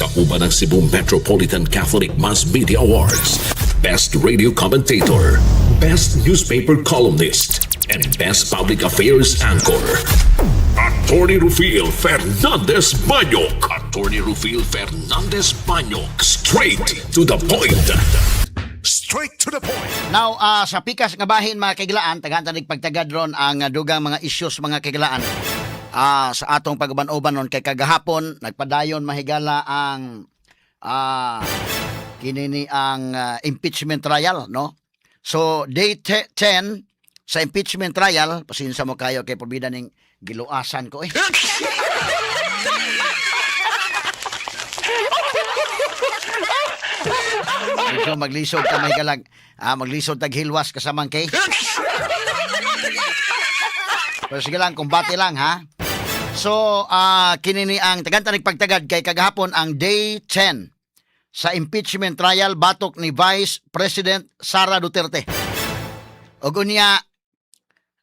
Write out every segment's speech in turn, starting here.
Kauban ang Cebu Metropolitan Catholic Mass Media Awards, Best Radio Commentator, Best Newspaper Columnist, and Best Public Affairs Anchor. Attorney Rufil Fernandez Banyok. Attorney Rufil Fernandez Banyok. Straight to the point. Straight to the point. Now, sa pikas nga bahin, mga kahigalaan, tagahan tanig pagtagad ron ang dugang mga issues, mga kahigalaan. Sa atong pag-uban-uban ron kay kagahapon nagpadayon, mahigala, ang kinini ang impeachment trial, no? So day 10 sa impeachment trial, pasensya mo kayo kay probida ning giluasan ko eh. Medyo maglisod ka, mahigalag. Maglisod tag hilwas kasamang kay. Pero sige lang, kumbate lang ha. So, kinini ang tagantanig pagtagad kay kagahapon ang day 10 sa impeachment trial batok ni Vice President Sara Duterte. Og unya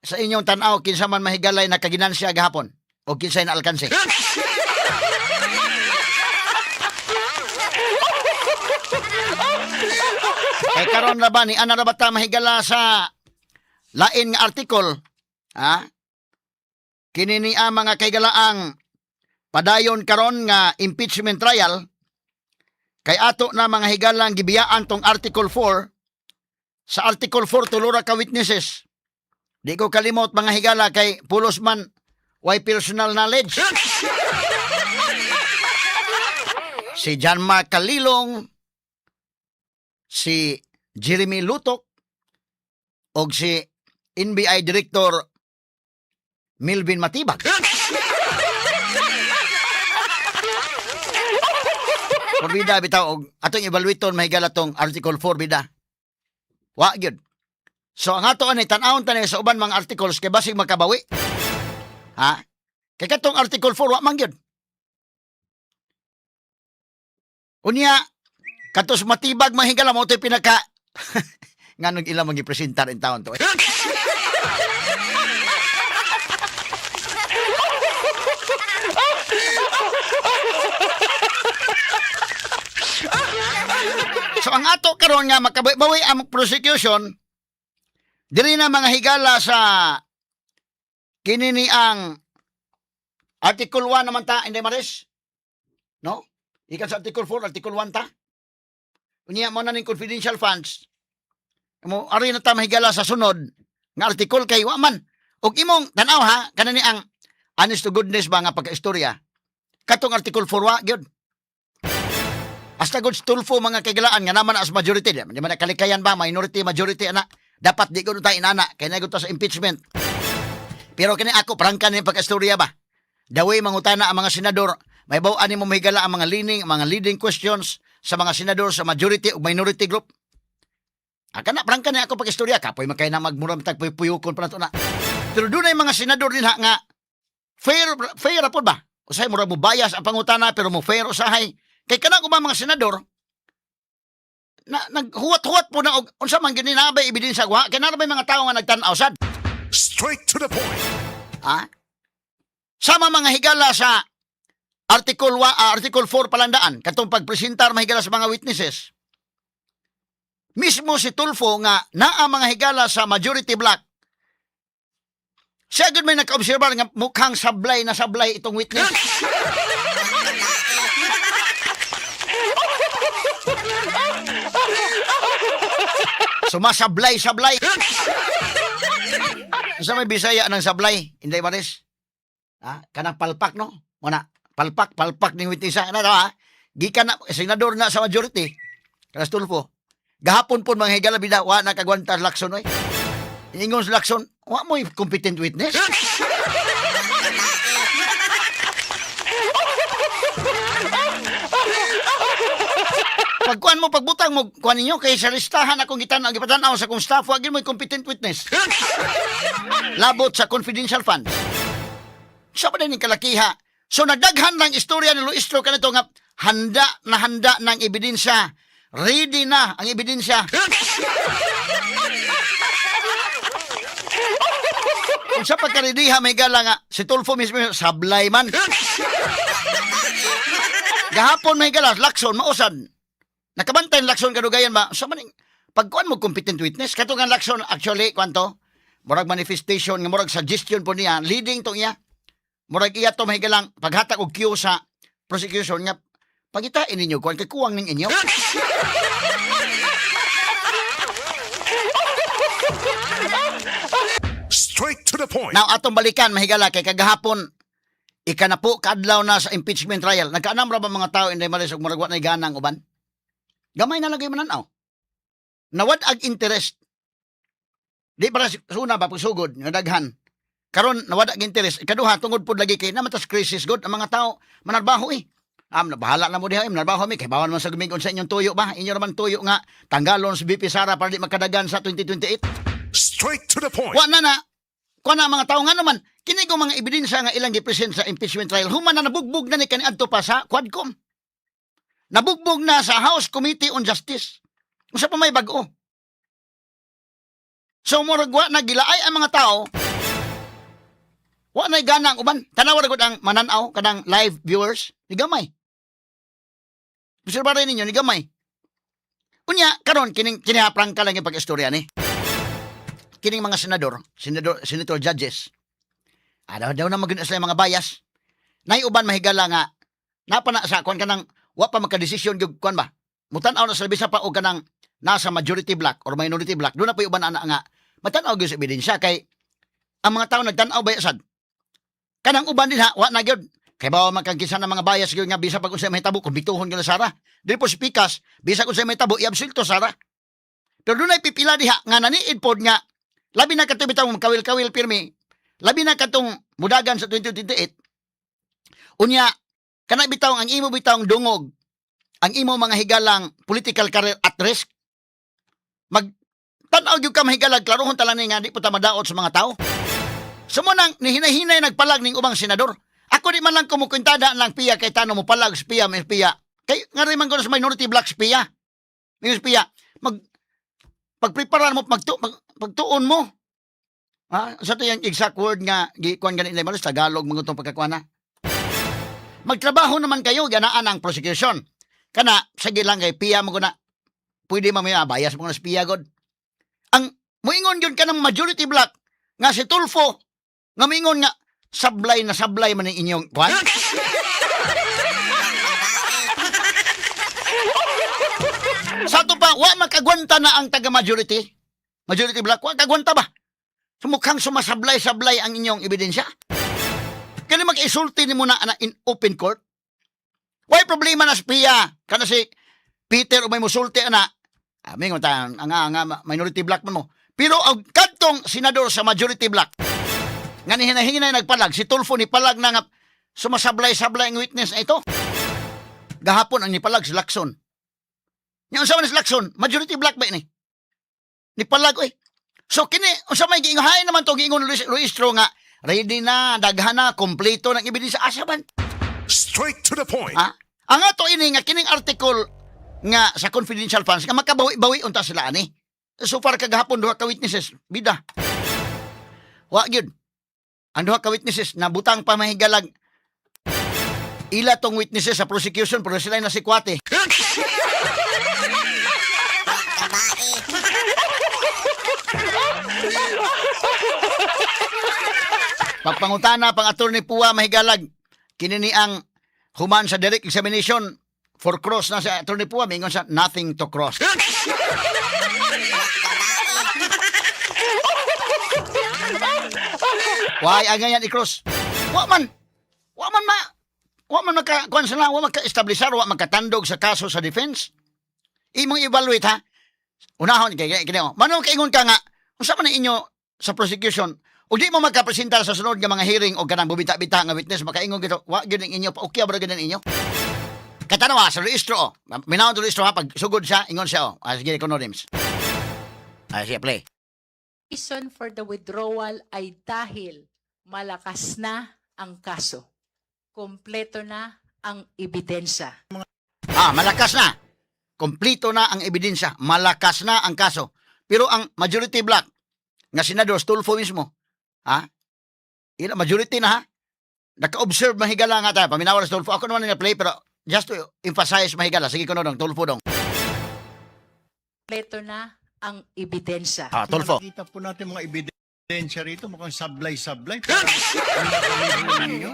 sa inyong tan-aw, kinsa man, mahigalay, nakaginansya gahapon o kinsay na alkanse? Kay karon na ba ni ana ra ba ta, mahigala, sa lain nga article, ha? Kini ni ang mga kaigalaang padayon karon nga impeachment trial kay ato na, mga higalang, gibiyaan tong Article 4. Sa Article 4, tulo ra ka witnesses. Di ko kalimot, mga higala, kay pulos man way personal knowledge. Si John Mark Kalilong, si Jeremy Lotoc, og si NBI Director Melvin Matibag. Por bida bitaw og atong evaluaton, mahigala, tong Article 4 bida. Wa gyud. So ang ato ani tan-awon ta ni sa uban mga articles kay basig makabawi. Ha? Kay katong Article 4, wa man gyud. Unya katos Matibag, mahigala, mo to'y pinaka nganong ilang magipresentar in taon to. Eh. So ang ato karon nga makabawi ang prosecution diri na, mga higala, sa kini ni ang Article 1 naman ta, Inday Maris. No? Ikan sa Article 4, Article 1 ta. Unya mo na ning confidential funds. Mo ari na ta, mahigala, sa sunod nga article kay wa man. Og imong tan-aw ha, kanani ang honest to goodness ba nga pagkaistorya. Katong Article 4, wa gyud. Hasta good Tulfo, mga kahigalaan, nga naman as majority. Di man na kalikayan ba, minority, majority, ana. Dapat di ko tayo inana, kaya na sa impeachment. Pero kini ako, prangka ni pagkaistorya ba? The way mangutana ang mga senador, may baw ani mo, mahigala, ang mga leading questions sa mga senador sa majority o minority group. Aka na, prangka ni ako pagkaistorya, kapoy makay na magmuram tag puyukon pa na to na. Pero doon ay mga senador din ha nga fair fair ra pod ba? Usahay mura mo bias ang pangutana pero mo fair usahay. Kay kanang ubang mga senador na naghuwat-huwat po na og unsa man gini na ba ebidensya wa kay naa bay mga tawo nga nagtan-aw sad. Straight to the point. Ha? Sama, mga higala, sa Article 4 palandaan katong pagpresentar, mahigala, sa mga witnesses. Mismo si Tulfo nga naa, mga higala, sa majority block. Siya gud may naka-obserbar nga mukhang sablay na sablay itong witness. Sumasablay-sablay. Sa may Bisaya ng sablay, Inday Maris? Ha? Kanang palpak, no? Muna, palpak, palpak ning witness. Ano ha? Gikan na, senador na sa majority. Kanas Tulfo. Gahapon po, mga higala, bida, wa na kagwanta Lacson, oy. Ingon sa Lacson, wa mo competent witness. Pagkuan mo, pagbutang mo, kuan ninyo, kay sa listahan akong gitan-aw, gipatan-aw sa akong staff, wa gyud mo competent witness. Labot sa confidential funds. Sa pa din kalakiha. So nagdaghan lang istorya ni Luistro kanito nga handa na handa ng ebidensya. Ready na ang ebidensya. Kung sa pagkaridiha may gala nga si Tulfo mismo sablay man. Gahapon, mahigala, Lacson, mausad. Nakabantay Lacson kadugayan ba? Sa maning, pagkuan mo competent witness, kato nga Lacson, actually, kwanto, murag manifestation, nga murag suggestion po niya, leading to niya. Murag iya to, mahigalang, paghatag og cue sa prosecution nga, pangitain ninyo, kuan kay kuwang ning inyo. Straight to the point. Now, atong balikan, mahigala, kay kagahapon, ika na po, kaadlaw na sa impeachment trial. Nagkaanam ra ba mga tao, Inday Maris, ug murag wa na'y ganang uban? Gamay na lang kayo mananaw. Nawad ag interest. Di para suna ba pagsugod nga daghan. Karon nawad ag interest. Ikaduha, tungod pud lagi kay namatas crisis god ang mga tao manarbaho eh. Am na bahala na mo diha, manarbaho mi kay bawal man sa gumigon sa inyong tuyo ba? Inyo raman tuyo nga tanggalon si VP Sara para di makadagan sa 2028. Straight to the point. Wa na na. Kuha na ang mga tao nga naman, kini ko mga ebidensya nga ilang gipresent sa impeachment trial, human na nabugbog na ni kaniadto pa sa Quadcom. Nabugbog na sa House Committee on Justice. Unsa pa may bag-o? So murag wa na gilaay ang mga tao. Wa na gana ang uban. Tanawa ra gud ang mananaw kanang live viewers ni gamay. Obserba rin ninyo ni gamay. Unya karon kining kinihaprangka lang yung pag-istorya ni kining mga senador, senador, senator judges, daw daw na maguna sila yung mga bias. Nay uban mahigala nga napa na sa kuan kanang wa pa makadesisyon gyud kuan ba. Mutan-aw na sa bisa pa og kanang nasa majority block or minority block. Doon na pa uban ana nga matan-aw gyud sa ebidensya kay ang mga tao nagtan-aw ba sad. Kanang uban din ha, wa na gyud. Kay bawa man kang kinsa ng mga bias gyud nga bisa pag unsay mahitabo kumbituhon gyud na Sara. Dili po si Pikas, bisa kung unsay mahitabo iabsulto Sara. Pero doon ay pipila diha nga naniid pod nga labi na katong bitaw kawil-kawil pirmi. Labi na katong mudagan sa 2028. Unya, kana bitaw ang imo bitawng dungog, ang imo mga higalang political career at risk. Mag tan-aw gyud ka mahigalag, klarohon ta lang ni nga di po ta madaot sa mga tao. Sumo nang nihinahinay nagpalag ning ubang senador. Ako di man lang kumukwintada lang Pia Cayetano mo palag sa Pia, may Pia. Kay nga rin man ko sa minority blocks Pia. May Pia, mag pagpreparan mo pagtuon mo. Ha? Sa to yung exact word nga gikuan gani nila Maris Tagalog mga itong pagkakuan na. Magtrabaho naman kayo ganaan ang prosecution. Kana sige lang kay Pia mo na pwede mamaya bias mo na sa Pia god. Ang muingon yun ka ng majority block nga si Tulfo nga muingon nga sablay na sablay man ang inyong kuan. Sa ato pa, wa makagwanta na ang taga-majority. Majority block, wa kagwanta ba? Sumukhang sumasablay-sablay ang inyong ebidensya. Kani mag-isulti ni mo na, na in open court? Why problema na si Pia? Kana si Peter o may musulti ana. Aming ta ang ang minority block man mo. Pero ang kadtong senador sa majority block nga ni hinahinay nagpalag si Tulfo ni palag na nga sumasablay-sablay ang witness na ito. Gahapon ang nipalag si Lacson. Nya unsa man si Lacson? Majority block ba ini? Nipalag oy. So kini unsa may giingon naman to giingon Luis Luistro nga ready na, daghan na, kompleto ng ebidensya asa man. Straight to the point. Ha? Ang ato ini nga kining article nga sa confidential funds nga makabawi-bawi unta sila ani. So far kagahapon duha ka witnesses bida. Wa gyud. Ang duha ka witnesses nabutang pa mahigalag ila tong witnesses sa prosecution pero sila na sikwate. Pagpangutana pang attorney Pua mahigalag kini ni ang human sa direct examination for cross na sa attorney Pua mingon sa nothing to cross. Why ang ganyan i-cross? Wa man. Wa man ma wa man maka kuan sila, wa maka-establisar, wa makatandog sa kaso sa defense. Imong evaluate ha. Unahon kay kay kini. Manong kaingon ka nga unsa man ang inyo sa prosecution o di mo makapresentar sa sunod nga mga hearing o kanang bubita-bita nga witness makaingon gito wa gyud ang inyo pa okay ba gyud ang inyo. Katanawa sa rehistro oh. Minahon to rehistro ha pag sugod siya ingon siya oh. Ah, sige ko no names. Ah, sige play. Reason for the withdrawal ay dahil malakas na ang kaso. Kompleto na ang ebidensya. Ah, malakas na. Kompleto na ang ebidensya. Malakas na ang kaso. Pero ang majority block nga senador Stulfo mismo, ha? Ila majority na ha. Naka-observe mahigala nga tayo. Paminawa sa Stulfo. Ako naman na play pero Just to emphasize, mahigala. Sige ko dong, Tulfo dong. Kompleto na ang ebidensya. Ah, Tulfo. Nakita po natin mga ebidensya rito, mukhang sablay-sablay. Parang minadali ho ninyo.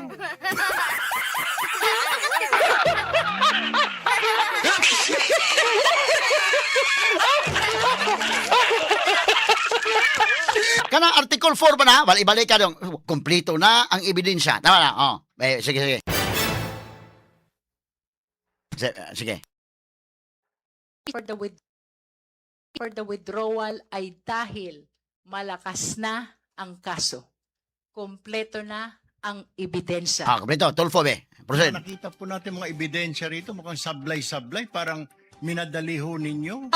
Kana Article 4 ba na? Wala ibalik ka dong. Kompleto na ang ebidensya. Tama na. Oh. Eh, sige, sige. Sige. For the withdrawal ay dahil malakas na ang kaso. Kompleto na ang ebidensya. Ah, kompleto. Tulfo be. Proceed. Nakita po natin mga ebidensya rito, mukhang sablay-sablay. Parang minadali ho ninyo.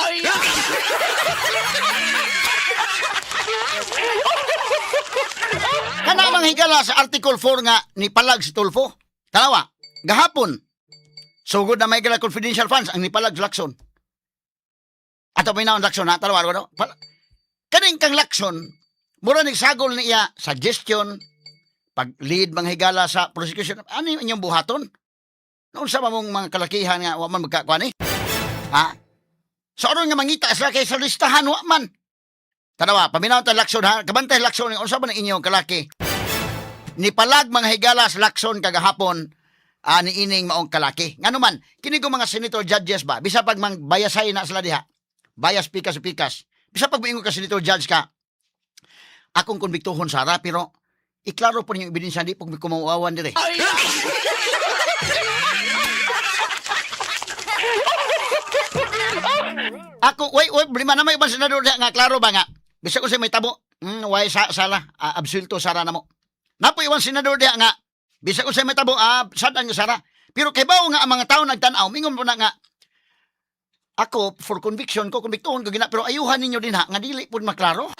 Kana mang higala sa Article 4 nga ni palag si Tulfo. Tanawa, gahapon. Sugod na may gala confidential funds ang nipalag sa Lacson. Ato may naon Lacson ha, tanawa ano? Kaning kang Lacson, mura ni sagol niya suggestion pag lead mga higala sa prosecution. Ano yung inyong buhaton? Noon sa mong mga kalakihan nga wa man magkakuan eh? Ha? So aron nga mangita sila kay sa listahan wa man. Tanawa, paminaw ta Lacson ha. Kabantay Lacson, unsa ba ng inyong kalaki? Nipalag mga higala sa Lacson kagahapon ani ining maong kalaki. Ngano man, kini ko mga senator judges ba, bisa pag mang bayasay na sila diha. Bias pikas pikas. Bisa pag moingon ka senator judge ka, akong konbiktuhon sara pero iklaro po ninyo ebidensya di pag kumawawan dire. Ako, way, way, problema na may ibang senador diha nga klaro ba nga. Bisa ko sa may tabo, way sa sala, absulto sara na mo. Napo iwan senador diha nga, bisa ko sa may tabo, sadaan nga sara. Pero kay bawo nga ang mga tao nagtan-aw, mingon po na nga, ako, for conviction ko, konbiktuhon ko gina, pero ayuhan ninyo din ha, nga dili po maklaro.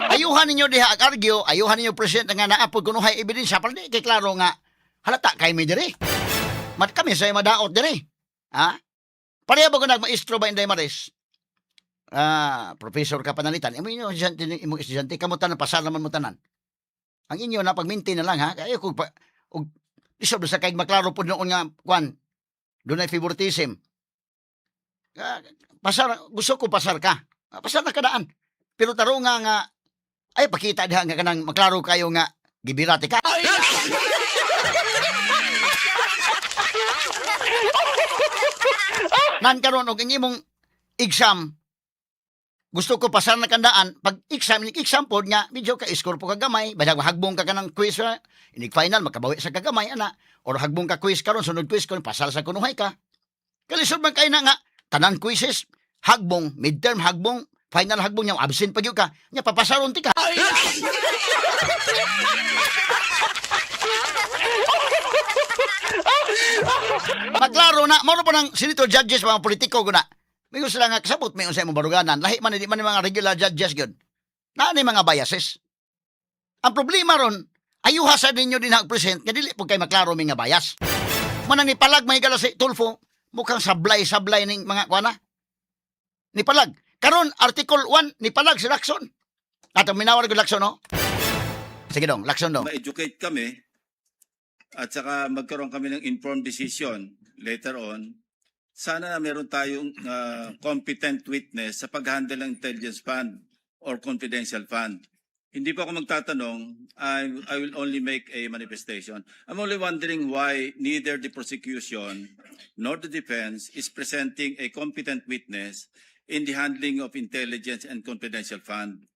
Ayuhan ninyo diha ang argue, ayuhan ninyo president nga naapod kunuhay ebidensya para di kay klaro nga halata kay mi diri. Mat kami sa madaot diri. Ha? Pareha ba ko nagmaestro ba Inday Maris? Ah, professor ka panalitan. Imo inyo estudyante, imong estudyante kamo tanan pasar naman mo tanan. Ang inyo na pagminti na lang ha. Kayo kung pa, og isod sa kay maklaro pud noon nga kwan. Dunay favoritism. Ah, pasar gusto ko pasar ka. Ah, pasar na kadaan. Pero taro nga nga ay pakita diha nga kanang maklaro kayo nga gibirate ka. Nan karon og ang imong exam gusto ko pasar na kandaan pag exam ni exam pod nga medyo ka score po ka gamay badag hagbong ka kanang quiz ha, inig final makabawi sa kagamay ana or hagbong ka quiz karon sunod quiz karon pasar sa kunuhay ka. Kalisod man kay na nga tanan quizzes hagbong, midterm hagbong, final hagbong, nya absent pa gyud ka nya papasaron ti ka. Maklaro na, moro po ng senator judges, mga politiko guna. May sila nga kasabot, may unsay imong baruganan. Lahi man, hindi man yung mga regular judges gyud. Naa ni mga biases. Ang problema ron, ayuha sa ninyo din ang present, nga dili po kay maklaro may nga bias. Manang nipalag may gala si Tulfo, mukhang sablay-sablay ning mga kuana. Nipalag. Karon Article 1, nipalag si Lacson. At ang minawar ko Lacson, no? Sige dong, Lacson dong. Ma-educate kami at saka magkaroon kami ng informed decision later on. Sana na meron tayong competent witness sa pag-handle ng intelligence fund or confidential fund. Hindi pa ako magtatanong, I will only make a manifestation. I'm only wondering why neither the prosecution nor the defense is presenting a competent witness in the handling of intelligence and confidential fund.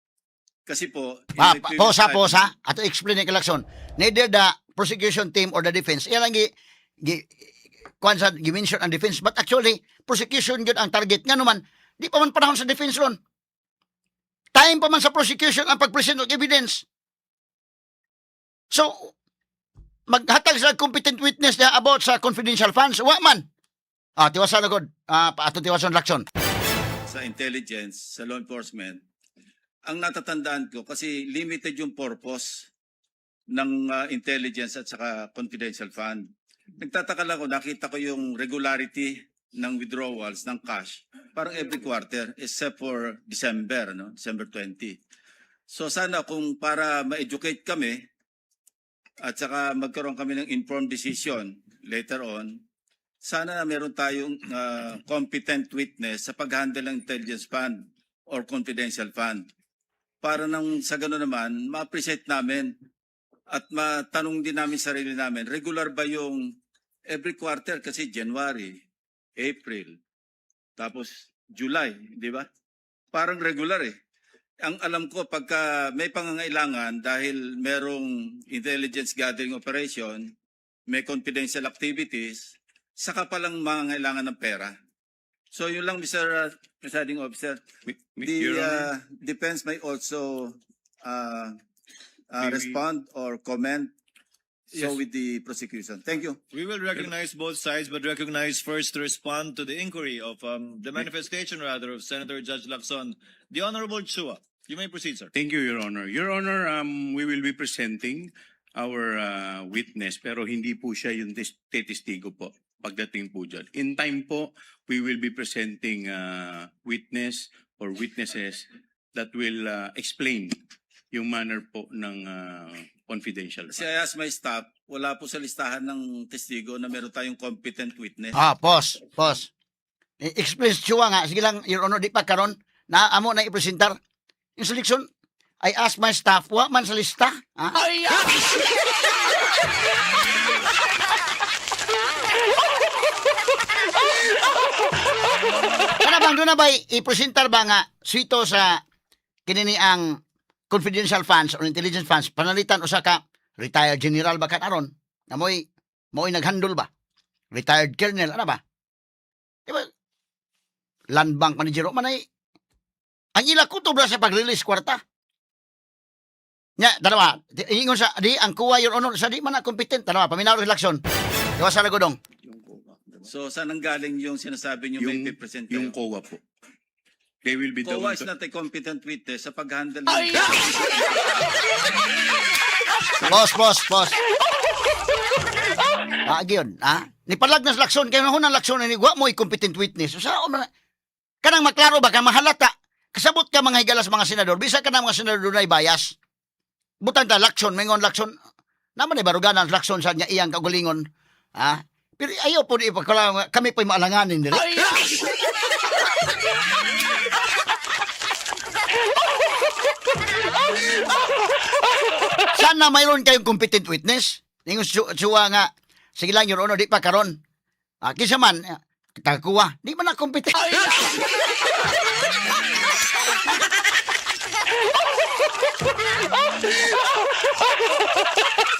Kasi po, in Ah, my previous posa, life- posa. Ato explain ni Lacson. Neither the prosecution team or the defense. Iyan lang gi kuan sa gi-mention ang defense but actually prosecution gyud ang target nga naman di pa man panahon sa defense ron. Time pa man sa prosecution ang pag-present og evidence. So maghatag sa competent witness na about sa confidential funds wa man. Ah, tiwasan na gud. Ah, ato tiwasan Lacson. Sa intelligence, sa law enforcement, ang natatandaan ko kasi limited yung purpose ng intelligence at saka confidential fund. Nagtataka lang ako, nakita ko yung regularity ng withdrawals ng cash parang every quarter except for December, no? December 20. So sana kung para ma-educate kami at saka magkaroon kami ng informed decision later on, sana na meron tayong competent witness sa pag-handle ng intelligence fund or confidential fund. Para nang sa gano'n naman, ma-appreciate namin at matanong din namin sarili namin, regular ba yung every quarter kasi January, April, tapos July, di ba? Parang regular eh. Ang alam ko, pagka may pangangailangan dahil merong intelligence gathering operation, may confidential activities, saka palang mangangailangan ng pera. So yun lang, Mr. Presiding Officer. The Your Honor, defense may also respond or comment so Yes. with the prosecution. Thank you. We will recognize both sides, but recognize first to respond to the inquiry of the manifestation rather of Senator Judge Lacson. The Honorable Chua. You may proceed, sir. Thank you, Your Honor. Your Honor, we will be presenting our witness, pero hindi po siya yung testigo po pagdating po dyan. In time po, we will be presenting witness or witnesses that will explain yung manner po ng confidential Kasi fund. I asked my staff, wala po sa listahan ng testigo na meron tayong competent witness. Ah, pause, pause. Explain siya nga, sige lang, Your Honor, di pa karon na amo na ipresentar. Yung selection, I asked my staff, wa man sa lista. Ah? Kana bang doon na ba ipresentar ba nga swito sa kinini ang confidential funds or intelligence funds panalitan usa ka retired general ba kan aron na mo'y naghandle ba, retired colonel ana ba, di ba? Land bank manager man ay ang ila kutob ra sa pag-release kwarta nya. Dalawa ingon sa di ang kuwa, Your Honor, sa di man na competent. Dalawa, paminaw si Lacson. Gawa sa lagodong. So saan ang galing yung sinasabi niyo may present kayo? Yung COA po. They will be the COA one is to- not a competent witness sa pag-handle ng Boss, boss, boss. Ah, gyud, ha? Nipalag na sa Lacson kay mahuna Lacson ni wa mo competent witness. So, sa man kanang maklaro ba ka mahalata. Kasabot ka mga higala sa mga senador, bisa ka na mga senador dunay bias. Butang ta Lacson, mingon Lacson. Naman ay baruganan Lacson sa niya iyang kaugalingon. Ha? Pero ayaw po di ipagkala kami po'y maalanganin diri. Sana mayroon kayong competent witness. Ningon suwa nga, sige lang, Your Honor, di pa karon. Ah, kinsa man, takuwa, di man na competent.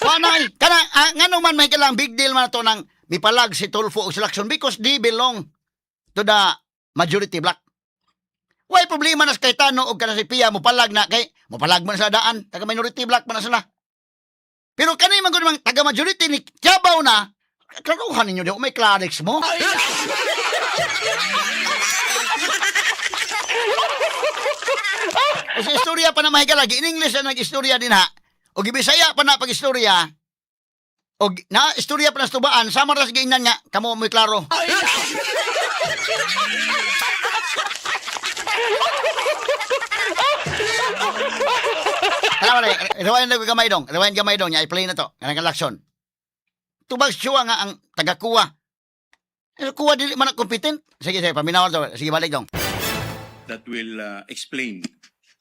Wanay, kana ngano man may kailang big deal man to nang mipalag si Tulfo og si Lacson because they belong to the majority bloc. Way problema na sa Cayetano og kana si Pia mopalag na kay mopalag man sa daan, taga minority bloc man na sila. Pero kani man gud mang taga majority ni Kiabaw na, klaruhan ninyo di may clarix mo. O sa istorya pa na mahigala, in English na nag-istorya din ha. O gibisaya pa na pag-istorya. O na istorya pa na sa tubaan, sama ra sa giingnan nga, kamo mo'y klaro. Tara, wala. Rewind na ko gamay dong. Rewind gamay dong. Nya, i-play na to. Kanang kalakson. Tubag siya nga ang tagakuha. Eh, kuha dili man na competent. Sige, sige, paminaw to. Sige, balik dong. That will explain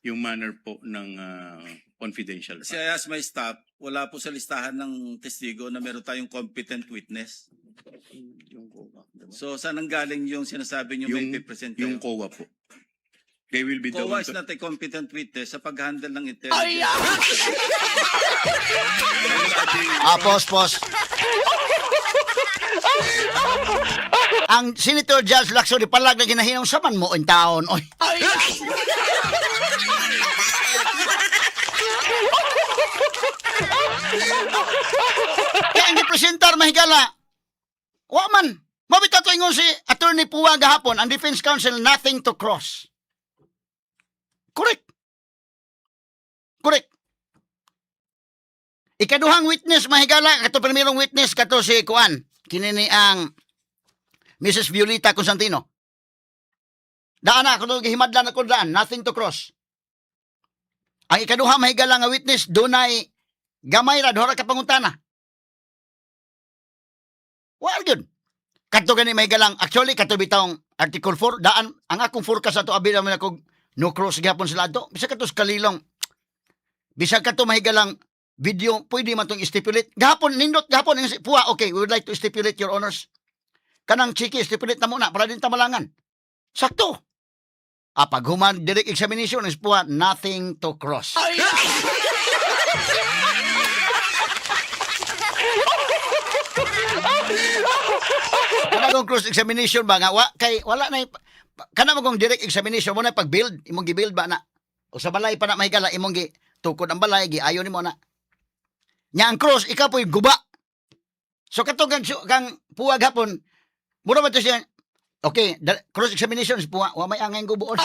yung manner po ng confidential Kasi fund. I asked my staff, wala po sa listahan ng testigo na meron tayong competent witness. So saan ang galing yung sinasabi niyo may present Yung kayo? COA po. They will be the COA one is to- not a competent witness sa pag-handle ng intelligence. Ah, pause, pause. Ang Senator Judge Lacson di palag na ginahinong saman mo in taon. Oy. Kaya ang gipresentar mahigala. Wa man. Mabita to ingon si Attorney Puwa gahapon, ang Defense Counsel, nothing to cross. Correct. Correct. Ikaduhang witness mahigala kato primerong witness kato si Kuan. Kini ni ang Mrs. Violeta Constantino. Daan na, kuno gihimadlan ako daan, nothing to cross. Ang ikaduha, mahigala nga witness, dunay gamay ra, duha ra ka pangutana. Wa gyud. Kadto gani, mahigalang, actually kato bitawng Article 4, daan ang akong forecast ato, abi naman ako no cross gyapon sila ato. Bisag kato sa kalilong. Bisag kato, mahigalang, video pwede man tong stipulate. Gahapon nindot gahapon ang puwa, "Okay, we would like to stipulate, Your Honors." Kanang chiki, stipulate na muna para din tamalangan. Sakto. Ah, pag human direct examination is puwa, nothing to cross. Kana kung cross examination ba nga wa kay wala na kana mo kung direct examination mo na pag build, imong gi-build ba na o sa balay pa na, mahigala, imong gi tukod ang balay, gi ayo nimo na. Nya ang cross, ikaw po'y guba. So kato kang puwag hapon, mura ba to siya? Okay, cross examination is puwa, wa may angay guboon.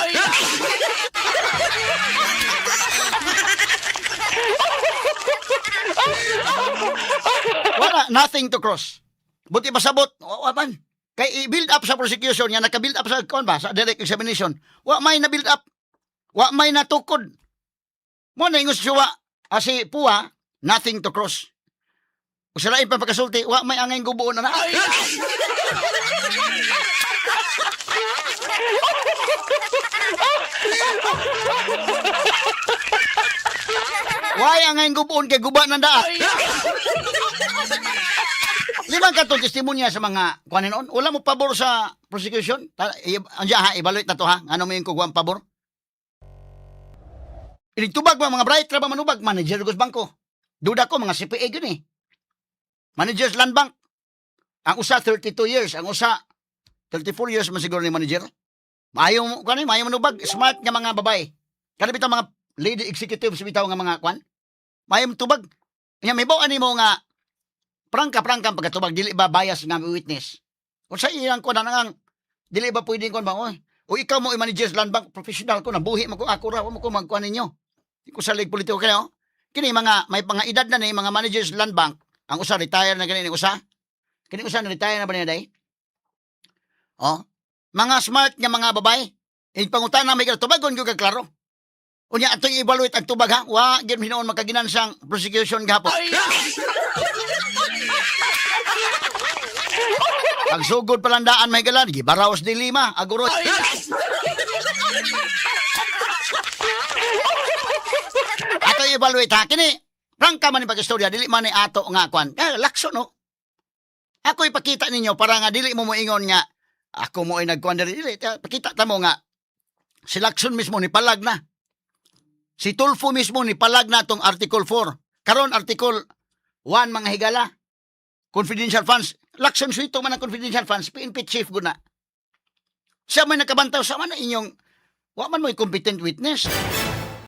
Wala, nothing to cross. Buti pasabot, wa man. Kay i-build up sa prosecution nga naka-build up sa kon ba sa direct examination. Wa may na build up. Wa may natukod. Mo na ingon siya si Pua, nothing to cross. Ug sa lain pa pagkasulti, wa may angay guboon na na. Why angay guboon kay guba ng daat? Limang katong testimonya sa mga kuan noon, wala mo pabor sa prosecution. Anja ha, evaluate na to ha. Ano mo yung kuguan pabor? Inigtubag ba mga bright ra ba manubag manager gos bangko. Duda ko mga CPA gyud eh. Managers Land Bank. Ang usa 32 years, ang usa 34 years man siguro ni manager. Maayo mo kuan eh, maayo manubag, smart nga mga babae. Kada bitaw mga lady executives bitaw nga mga kuan. Maayo tubag. Nya may ani mo nga prangka prangka ang pagkatubag, dili ba bias nga witness? Kung sa iyang kuan na nang dili ba pwedeng kuan ba, oy, o ikaw mo i-manager sa Land Bank, professional ko na buhi mo ko, ako ra wa mo ko magkuan ninyo. Di ko salig politiko kayo. Kini mga may mga edad na ni mga managers Land Bank, ang usa retire na gani ni usa. Kini usa na retire na ba niya day? Oh, mga smart nga mga babae. In pangutana may tubagon gyud ka klaro. Unya atong evaluate ang tubag ha. Wa gyud hinuon makaginansang prosecution gahapon. Ang sugod palandaan may galan, gibaraos di lima, agurot. Ato evaluate ha, kini, prangka man ni pag-istorya, dili man ni ato nga kwan. Eh, lakso no. Ako ipakita ninyo para nga dili mo moingon nga ako mo ay nagkuan diri, dili pakita ta mo nga si Lacson mismo ni palag na. Si Tulfo mismo ni palag na tong Article 4. Karon Article 1, mga higala. Confidential funds. Lacson suito man ang confidential funds, PNP chief guna. Siya may nakabantaw sa man na inyong wa man mo competent witness.